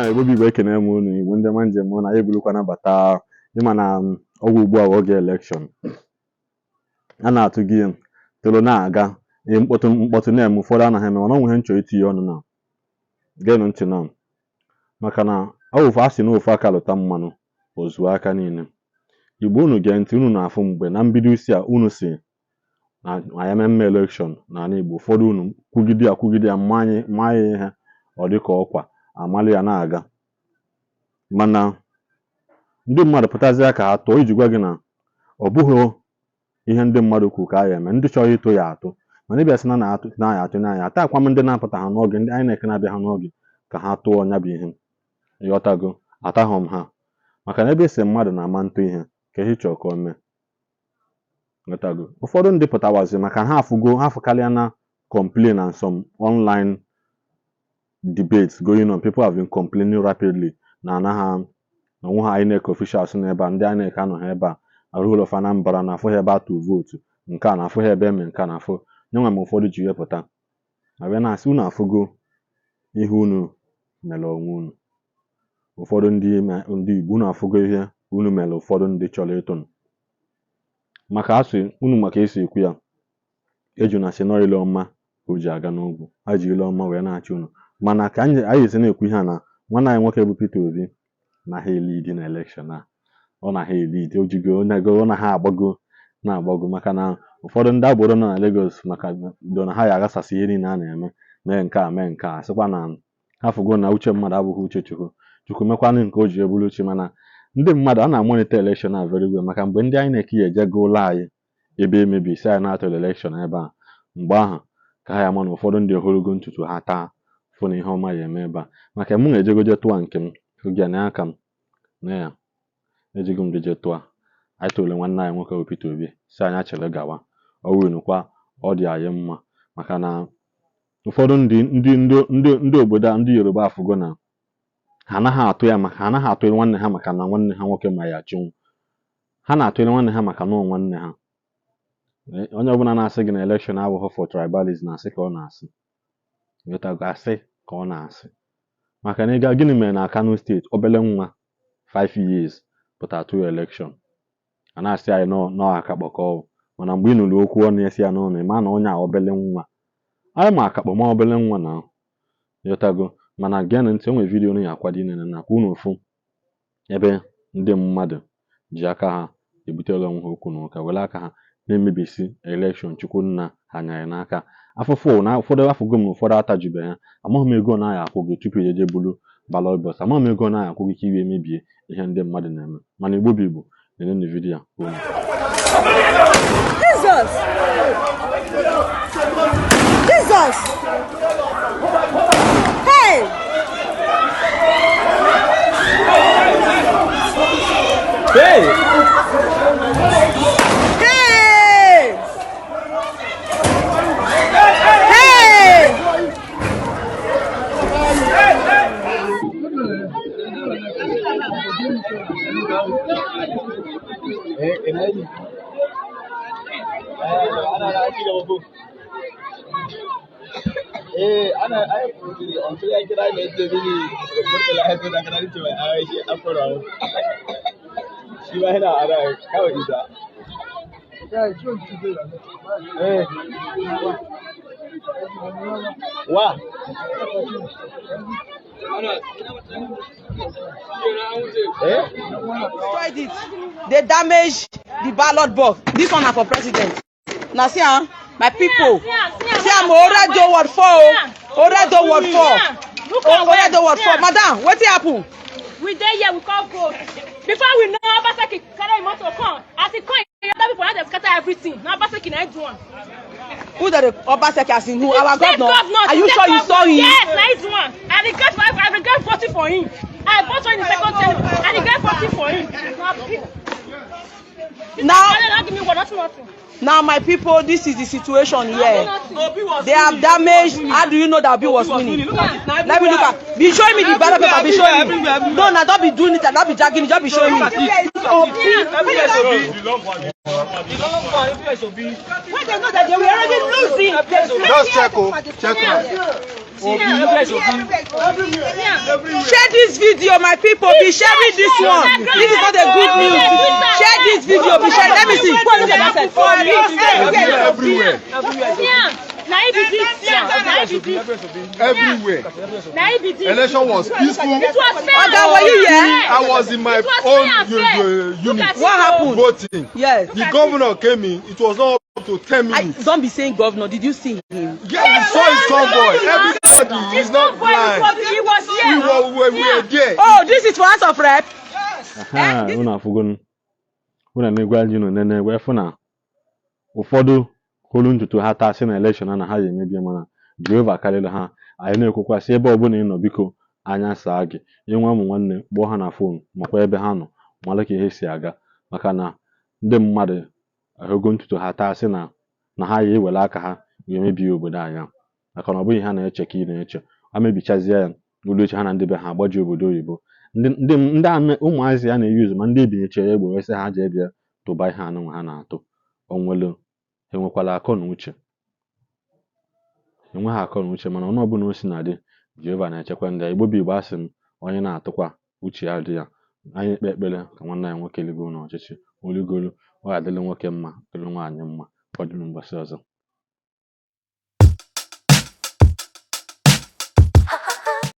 Igbo bụ Igbo, ekene m unu. Igbo ndị ọma, njem na anyị eburukwa nabata. Ịma na ọgwụ ugbu a bụ oge election a na-atụ gị toro na-aga, mkpọtụ mkpọtụ na-eme, ụfọdụ anaghị eme, mana ọ nwere nchọ itinye ọnụ na geenụ ntị na maka na ọ wụfụ a sị na ofu aka lụta mmanụ ozuo aka niile. Igbo, unu gee ntị. Unu na-afụ mgbe na mbido isi a unu si na anyị eme election n'ala Igbo, ụfọdụ unu kwugide ya kwugide ya, mmanya mmanya ihe ọ dịka ọkwa amalị ya na-aga, mana ndị mmadụ pụtazie ka ha tụọ iji gwa gị na ọ bụghị ihe ndị mmadụ kwuru ka a ya eme. Ndị chọrọ ịtụ ya atụ, mana ịbịa sị na na-atụ na ya atụ na ya atakwa m, ndị na-apụta ha n'oge, ndị INEC na-abịa ha n'oge ka ha tụọ ya bụ ihe, ịghọtago? Ataghọ m ha maka na ebe esi mmadụ na-ama ntụ ihe ka ihe chọrọ ka o mee, ịghọtago? Ụfọdụ ndị pụtawazi maka ha afụgo ha afụkarịa na complain and some online debates going on. People have been complaining rapidly na anaghị na onwe ha INEC officials nọ ebe a, ndị INEC anọghị ebe a, rule of Anambra na afụghị ebe atụ vootu nke a, na afụghị ebe eme nke a, na afụ nyenwe ma ụfọdụ ji wepụta ma wee na-asị unu afụgo ihe unu mere onwe unu. Ụfọdụ ndị ndị Igbo, unu afụgo ihe unu mere. Ụfọdụ ndị chọrọ ịtụ maka asị unu maka esi ekwu ya ejuna sị nọ ile ọma ka o ji aga n'ugwu, ha ji ile ọma wee na-achị unu. Mana ka anyị esi na-ekwu ihe a na nwanne anyị nwoke bụ Peter Obi na ha elead na election a, ọ na ha elead, o jigo ọ na ha agbago na-agbago, maka na ụfọdụ ndị agboro nọ na Lagos maka do na ha ya aghasasị ihe niile a na-eme, mee nke a, mee nke a, sịkwa na ha fụgo na uche mmadụ abụghị uche Chukwu. Chukwu mekwanụ nke o ji ebulu uche, mana ndị mmadụ a na-amonitor election a very well, maka mgbe ndị INEC ya eje gaa ụlọ anyị ebe emebi si anyị na-atụrụ election ebe a, mgbe ahụ ka ha ya ama na ụfọdụ ndị ehorogo ntutu ha taa fụ na ihe ọma ya eme ebe a. Maka mụ na-ejegoje tụọ nke m oge n'aka m na ya ejego m jeje tụọ. Anyị tụrụ nwanne anyị nwoke bụ Peter Obi, si anyị achere gawa ọ winukwa, ọ dị anyị mma, maka na ụfọdụ ndị ndị ndị ndị ndị obodo a, ndị Yoruba, afụgo na ha anaghị atụ ya, maka ha anaghị atụrụ nwanne ha maka na nwanne ha nwoke ma ya achịnwu, ha na-atụrụ nwanne ha maka na ọ nwanne ha. Onye ọbụla na-asị gị na election abụghị for tribalism, na-asị ka ọ na-asị, nghọtago? Asị ka ọ na-asị, maka na ịga gịnị mere na Kano Steeti, obele nwa 5 years pụtara tụrụ election, a na-asị anyị nọ akakpọ ka ọ, mana mgbe ị nụrụ okwu ọ na-esi ya n'ọnụ, ị ma na onye a obele nwa anyị ma akakpọ ma obele nwa na, ịghọtago? Mana geenụ ntị, o nwere video unu ya akwado inene na ka unu fụ ebe ndị mmadụ ji aka ha ebutere onwe ha okwu na ụka, were aka ha na-emebisi election Chukwu nna ha nyere n'aka. Afụfụ na ụfọdụ afụgo m na ụfọdụ atajubeghị ha. Amaghị m ego na ya akwụ gị tupu i jeje buru ballot box, amaghị m ego na ya akwụ gị ka i wee mebie ihe ndị mmadụ na-eme. Mana Igbo bụ Igbo, nenenu video a unu. Jesus! Jesus! Hey! Hey! Hey! Hey! Eh, ina yi. Ana na ci gaba ko? Eh, ana ai until ya kira ne ce mini Murtala ya zo da kana ce mai ai shi an fara shi ma yana ana kawai isa. Eh. Wa? Eh? Destroyed it. They damage the ballot box. This one na for president. Na see am, my people. See am, Oredo Ward 4 o. Oredo Ward 4. Oredo Ward 4. Madam, wetin happen? We dey here, we come vote. Before we know, Obaseki carry him motor come. As he come, other people now dey scatter everything. Na Obaseki na him do am. Who dey Obaseki as in who? Our State governor? governor, Are you state sure you saw him? Yes, na him do am. I regret voting for him. I vote for him in the second term. I regret voting for him. Na people. Now, No give me one, nothing, nothing. Now, my people, this is the situation here. Nothing. They have damaged. How do you know that Obi was winning? Let me look at. Be showing me the ballot paper. Be showing me. No, now don't be doing it. Don't be dragging it. Just be showing me. When they know that they were already losing. Just check, oh, check now. Share this video, my people. Be sharing this one. This is not a good news. Share this video. Be sharing. Let me see. Go and look at that side. Everywhere. See am. Na him be this. See am. Na him be this. Everywhere. Na him be this. Election was peaceful. It was fair. Oga, were you here? I was in my It was own fair and fair. Look unit at it, What oh. happened? voting. Yes. The governor came in. It was not up to 10 I minutes. don't be saying governor. Did you see him? Yeah, we saw his convoy. Everybody His is not convoy blind. He was here. We were there. Oh, this is for House of Rep. Aha, unu afụgonu, unu na-egwu ajụ, unu nene wee fụ na ụfọdụ hụrụ ntutu ha taa sị na election a na ha ya emebie, mana Jehova karịrị ha. Anyị na-ekwukwa sị, ebe ọbụla ị nọ, biko anya saa gị. Inwe ụmụ nwanne, kpọọ ha na phone makwa ebe ha nọ, malụ ka ihe si aga, maka na ndị mmadụ ahụgo ntutu ha taa sị na ha ya ewere aka ha wee mebie obodo anyị a, maka na ọ bụghị ha na-eche ka ị na-eche. Ha mebichazie ya olu echi, ha na ndị be ha agbaji obodo oyibo. Ndị a ụmụazị a na-eyuzu ma ndị ebinyechere egbe wee sị ha jee bịa tụba ihe anụnwa ha na-atụ onwelu. Enwekwala akọ na uche, enweghị akọ na uche, mana ọnụ ọbụla o si na dị, Jehova na-echekwa ndị a. Igbo bụ Igbo, asị m onye na-atụkwa uche ya dị ya. Anyị ekpe ekpere ka nwanne anyị nwoke ligoro n'ọchịchị oligoro. Ọ ga-adịrị nwoke mma, dịrị nwaanyị mma. Ụfọdụ mbọsị ọzọ.